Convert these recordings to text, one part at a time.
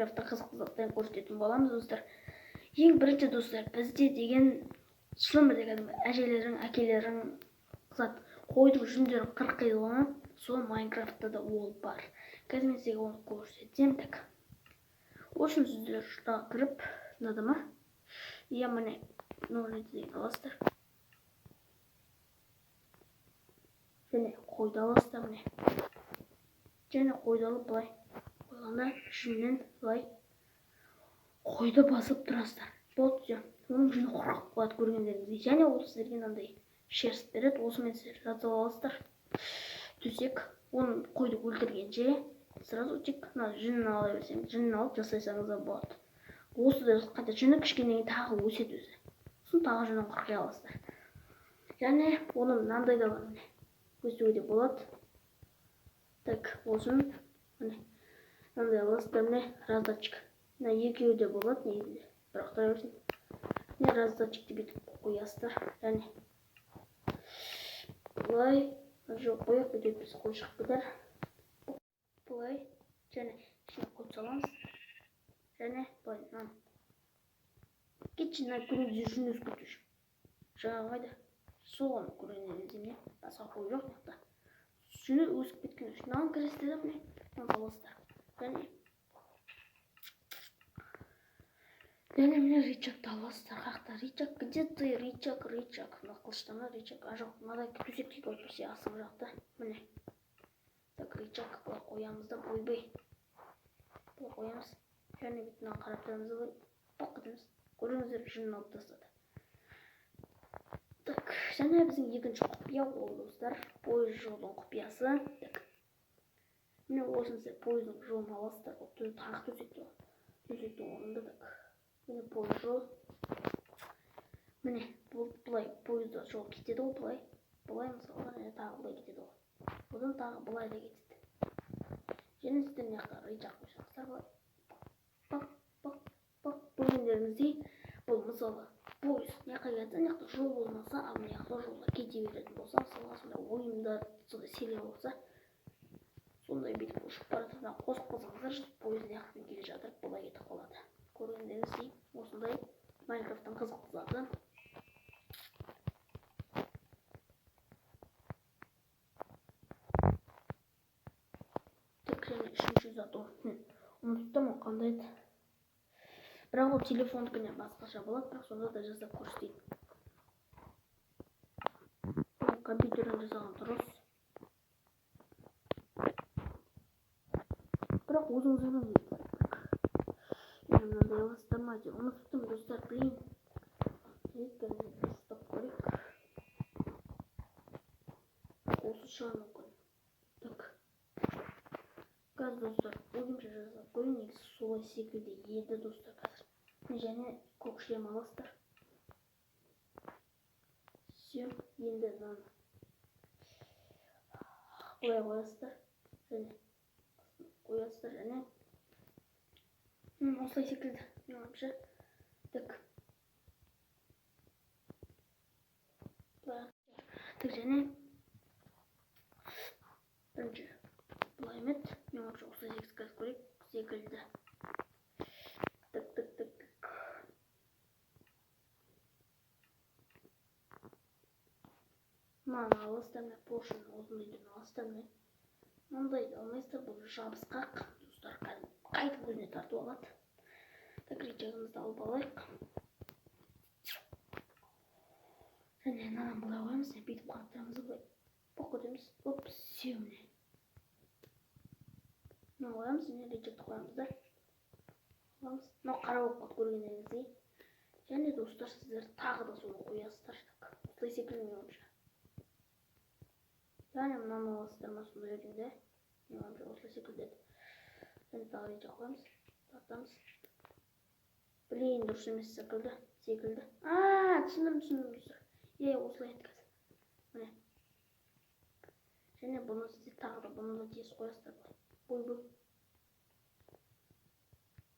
Майнкрафтта қызықты заттарын көрсететін боламыз, достар. Ең бірінші, достар, бізде деген шынымен де кәдімгі әжелерің, әкелерің зат қойдың жүндерін қырқиды ғой, сол Майнкрафтта да ол бар. Қазір мен сізге оны көрсетемін. Так, ол үшін сіздер кіріп, мынада ма? Иә, міне, деген аласыздар. Және қойды аласыздар, міне. Және қойды алып, былай қойғанда жүннен былай қойды басып тұрасыздар. Болды, все. Оның жүні қырқып қалады, көргендеріңіздей. Және ол сіздерге мынандай шерсть береді. Осымен сіздер зат аласыздар. Төсек, оны қойды өлтіргенше сразу тек мына жүнін ала берсеңіз, жүнін алып жасайсаңыз да болады. Осы да қайта жүні кішкенеден тағы өседі өзі. Сосын тағы жүнін қырқи аласыздар. Және оның мынандай да бар, міне. Өсуге де болады. Так, осыны міне мынандай аласыздар, міне, раздатчик. Мына екеуі де болады негізінде, бірақ тұра берсін. Міне, раздатчикті бүйтіп қоясыздар. Және былай жоқ қояйық, бүйтіп біз қой шығып кетер. Былай және ішіне қойып саламыз. Және былай мынаны кетші, мына көргенде жүн өсіп кетті уже. Жаңағы қайда? Сол ғана көргендеріңіздей, міне, басқа қой жоқ мына жақта. Жүні өсіп кеткен үшін мынаған кіресіздер де, міне, мынаны саласыздар. Және міне рычагты аласыздар. Қаяқта рычаг? Где ты, рычаг, рычаг? Мына қылышта ма рычаг? А, жоқ, мынадай төсекте көріп тұрсыз, астыңғы жақта. Міне. Так, рычаг былай қоямыз да, ойбай. Былай қоямыз. Және бүйтіп мынаны қарап тұрамыз да, былай боқ етеміз. Көрдіңіздер, жүнін алып тастады. Так, және біздің екінші құпия ол, достар, пойыз жолдың құпиясы. Так, міне, осыны сіздер пойыздың жолын аласыздар. Ол тағы төсекте. Төсектің орнында, так. Міне, пойыз жол. Міне, бұл былай пойызда жол кетеді ғой, былай. Былай мысалға, және тағы былай кетеді ғой. Одан тағы былай да кетеді. Және сіздер мына жақта рычаг қойсаңыздар, былай. Пақ, пақ, пақ, көргендеріңіздей, бұл мысалы пойыз мына жаққа кетсе, мына жақта жол болмаса, ал мына жақта жолда кете беретін болса, мысалға, сондай ойындар, сондай сериал болса, сондай бүйтіп ұшып бара жатып қосып қалсаңыздар, пойыз мына жақтан келе жатып былай кетіп қалады. Көргендеріңіздей, осындай Майнкрафттың қызықты заты. Так, және үшінші зат ол. Ұмытып тұрмын, қандай еді. Бірақ ол телефондікінен басқаша болады, бірақ сонда да жасап көрсетейін. Компьютерден жасаған дұрыс. Бірақ өзіңіз біліңіз. Мынандай аласыздар ма? Ұмытып тұрмын, достар, блин. Дұрыстап көрейік. Осы шығар мүмкін. Так. Қазір, достар, өзімше жасап көрейін. Негізі солай секілді еді, достар, қазір. Және көк шлем аласыздар. Все, енді мынаны былай қоясыздар. Және қоясыздар, және осылай секілді, менің ойымша. Так. Так, және бірінші былай емес, менің ойымша осылай секілді, қазір көрейік секілді. Так, так, так, так. Мынаны аласыздар, міне, поршень осындайдан аласыздар, міне. Мындайды алмайсыздар, бұл жабысқақ, достар, кәдімгі қайтып өзіне тартып алады. Так, рычагымызды алып алайық. Және мынаны былай қоямыз, бүйтіп қарап тұрамыз да, былай боқ етеміз. Оп, все, міне. Мынаны қоямыз, және рычагты қоямыз да. Аламыз. Мынау қара болып қалды, көргендеріңіздей. Және, достар, сіздер тағы да соны қоясыздар. Так, осылай секілді, менің ойымша. Және мынаны аласыздар ма, сондай жерде? Менің ойымша, осылай секілді еді. Және тағы рычаг қоямыз, тартамыз. Блин, дұрыс емес секілді, секілді. А, түсіндім, түсіндім, достар. Е, осылай еді қазір. Міне. Және бұны сіздер тағы да бұны да тез қоясыздар былай. Ойбой.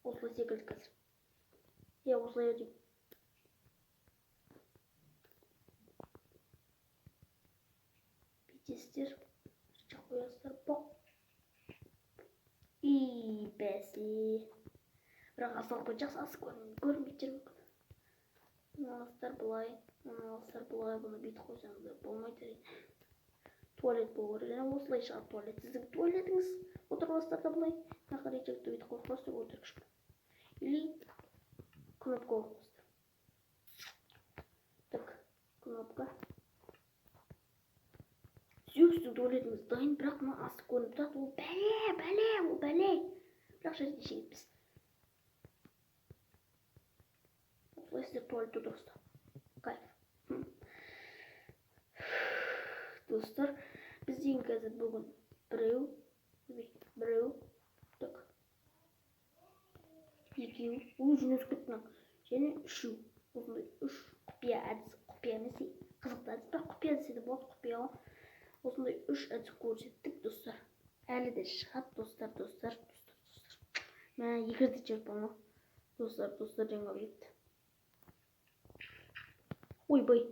Осылай секілді қазір. Е, осылай өтейін. Бүйтесіздер, рычаг қоясыздар, боқ. И бәсе. Бірақ аздалып қойды, жақсы аз көрінбейтін мүмкін. Бұны аласыздар былай, мұны аласыздар былай, бұны бүйтіп қойсаңыздар болмайды әрине. Туалет болу керек. Және осылай шығады туалет. Сіздің туалетіңіз отырып аласыздар да былай. Мына жаққа рычагты бүйтіп қойып қоясыздар, өтірік шығып. Или кнопка қойып қоясыздар. Так, кнопка. Все, сіздің туалетіңіз дайын, бірақ мына асты көрініп тұрады. Ол бәле, бәле, ол бәле. Бірақ жерде ештеңе етпес. Осылай сіздер туалетте отырасыздар. Кайф. Достар, біз деген қазір бүгін біреу, біреу, так, екеу, ой, жүн өсіп кетті мынаның. Және үшеу. Осындай үш құпия әдіс, құпия емес, қызықты әдіс, бірақ құпия десе де болады, құпия ғой. Осындай үш әдіс көрсеттік, достар. Әлі де шығады, достар, достар, достар, достар. Мә, екі рет жіберіп болма. Достар, достар, жаңа кетті. Ойбай.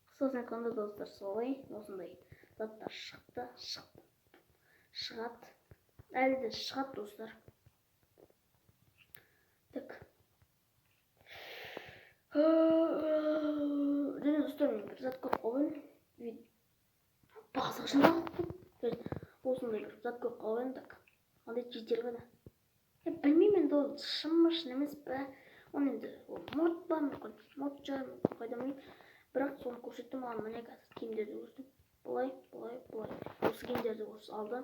Қысқасын айтқанда, достар, солай, осындай заттар шықты, шықты, шығады. Әлі де шығады, достар. Так. Және достар, мен бір зат көріп қалып едім. Базар осындай бір зат көріп қалып едім. Так. Қандай жедел ғана. Білмеймін енді ол шын ба, шын емес пе. Оны енді ол мод па мүмкін, мод шығар мүмкін, қайдан білейін. Бірақ соны көрсетті маған, міне қазір киімдерді көрсеттім. Былай, былай, былай. Осы киімдерді осы алды.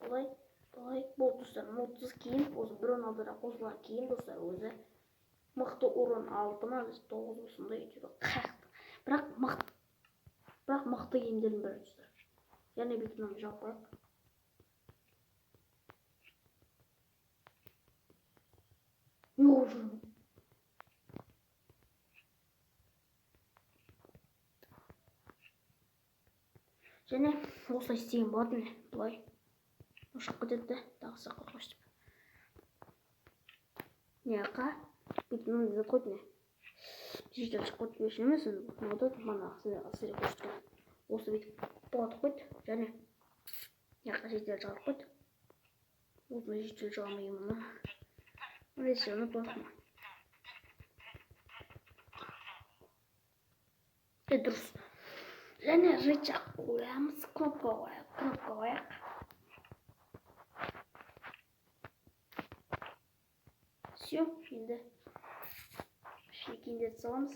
Былай, былай. Болды, достар, модсыз киім, осы бір он алтыда қосылған киім, достар, өзі мықты урон 6 ма, 9 осындай әйтеуір қаяқты. Бірақ мықты, бірақ мықты киімдердің бірі, достар. Және бүйтіп мынаны жауып қояйық. Не болып жүрмін? Және осылай істеген болады, міне, былай. Шығып кетеді де, тағы сақ қойып деп. Мына жаққа бүйтіп мынандай зат қойды, міне. Жеке шығып кетті, еш емес, енді мынау мана сіздерге көрсеткен. Осы бүйтіп болады қойды, және мына жаққа жедел шығарып қойды. Осындай жедел шыға ма екен мұны? Мындай шығармай қойдық ма? Дұрыс. Және рычаг қоямыз, кнопка қояйық, кнопка қояйық. Все, енді ішіне киімдерді саламыз.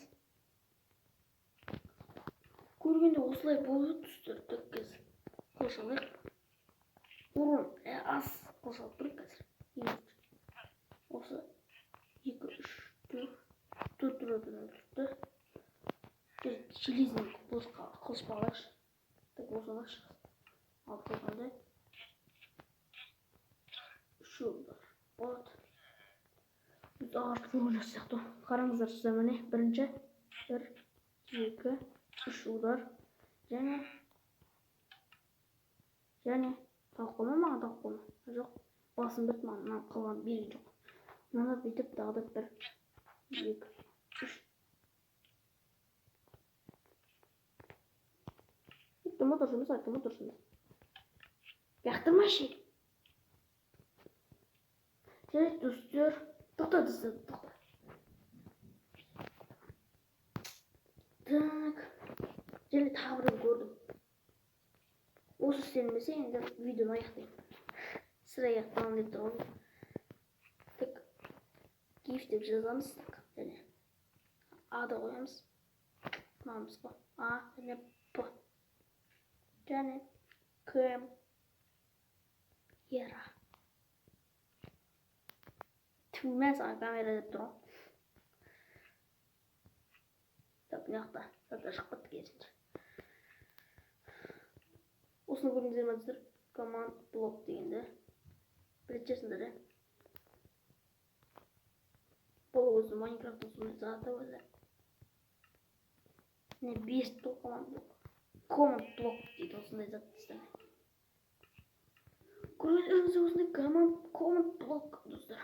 Көргенде осылай болды, достар. Так, қазір қылыш алайық. Урон аз қылыш алып көрейік қазір. Осы 2, 3, 4, 4 ұрады тұрды. Железный қылыш алайықшы. Так, осы алайықшы. Алып қойғанда үшеу бар. Болады. Біз ағаш көрген сияқты. Қараңыздар, сіздер міне бірінші 1, 2, 3 удар. Және тауып қойма, маған тауып қойма. Жоқ, басым бітті, маған мынаны қалған берген жоқ. Мынаны бүйтіп тағы да 1, 2, 3. Айттым дұрыс емес, айттым дұрыс емес. Лақтырмашы. Жарайды, достар. Тоқта, достар, тоқта. Так. Және тағы біреуін көрдім. Осы істелмесе енді видеоны аяқтаймын. Сірә аяқтамам деп тұрмын. Так. Гиф деп жазамыз. Так, және А да қоямыз. Мынамыз ғой. А және П. Және К Ера. Түмә саған камера деп тұр ғой. Так, мына жақта заттар шығып кетті керісінше. Осыны көрдіңіздер ме, достар? Команд блок дегенді білетін шығарсыңдар, иә? Бұл өзі Майнкрафттың сондай заты өзі. Міне 5 блок команд блок. Команд блок дейді осындай зат, достар. Көргендеріңіздей осындай команд блок, достар.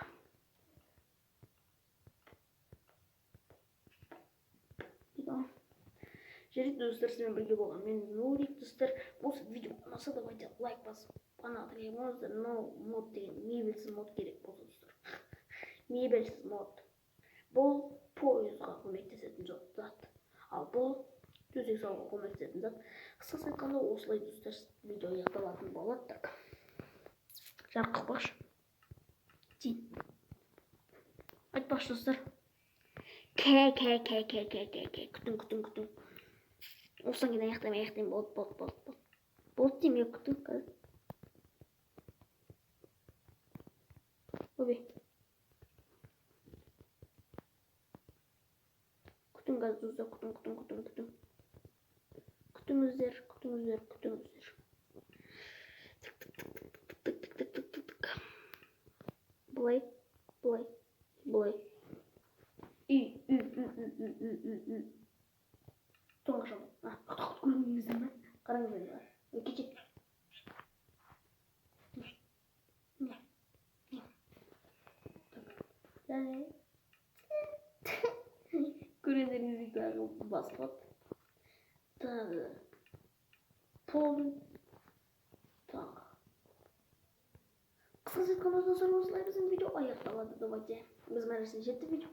Жарайды, достар, сізбен бірге болған мен Нурик, достар. Осы видео ұнаса, давайте лайк басып, каналға тіркеліп болыңыздар. Но мод деген мебельсіз мод керек болса, достар. Мебельсіз мод. Бұл пойызға көмектесетін зат. Ал бұл төсек салуға көмектесетін зат. Қысқасын айтқанда, осылай, достар, видео аяқталатын болады. Так. Жарық қылпақшы. Дейін. Айтпақшы, достар. К, К, К, К, К, К, К. Күтің, күтің, күтің. Осыдан кейін аяқтаймын, аяқтаймын. Болды, болды, болды, болды. Болды деймін, я, күтің қазір. Ойбай. Күтің қазір, достар, күтің, күтің, күтің, күтің. Күтіңіздер, күтіңіздер, күтіңіздер. Тік, тік, тік, тік, тік, тік, тік, тік, тік. Былай, былай, былай. Үй, үй, үй, үй, үй, үй, үй, үй. Соңғы. А, көрдіңіздер ме? Қараңыздар. Кеше. Не? Не? Және көргендеріңіздей, тағы басылады. Тағы пол, тағы. Қысқаша айтқанда, достар, осылай біздің видео аяқталады. Давайте, біз мәресіне жетті видео.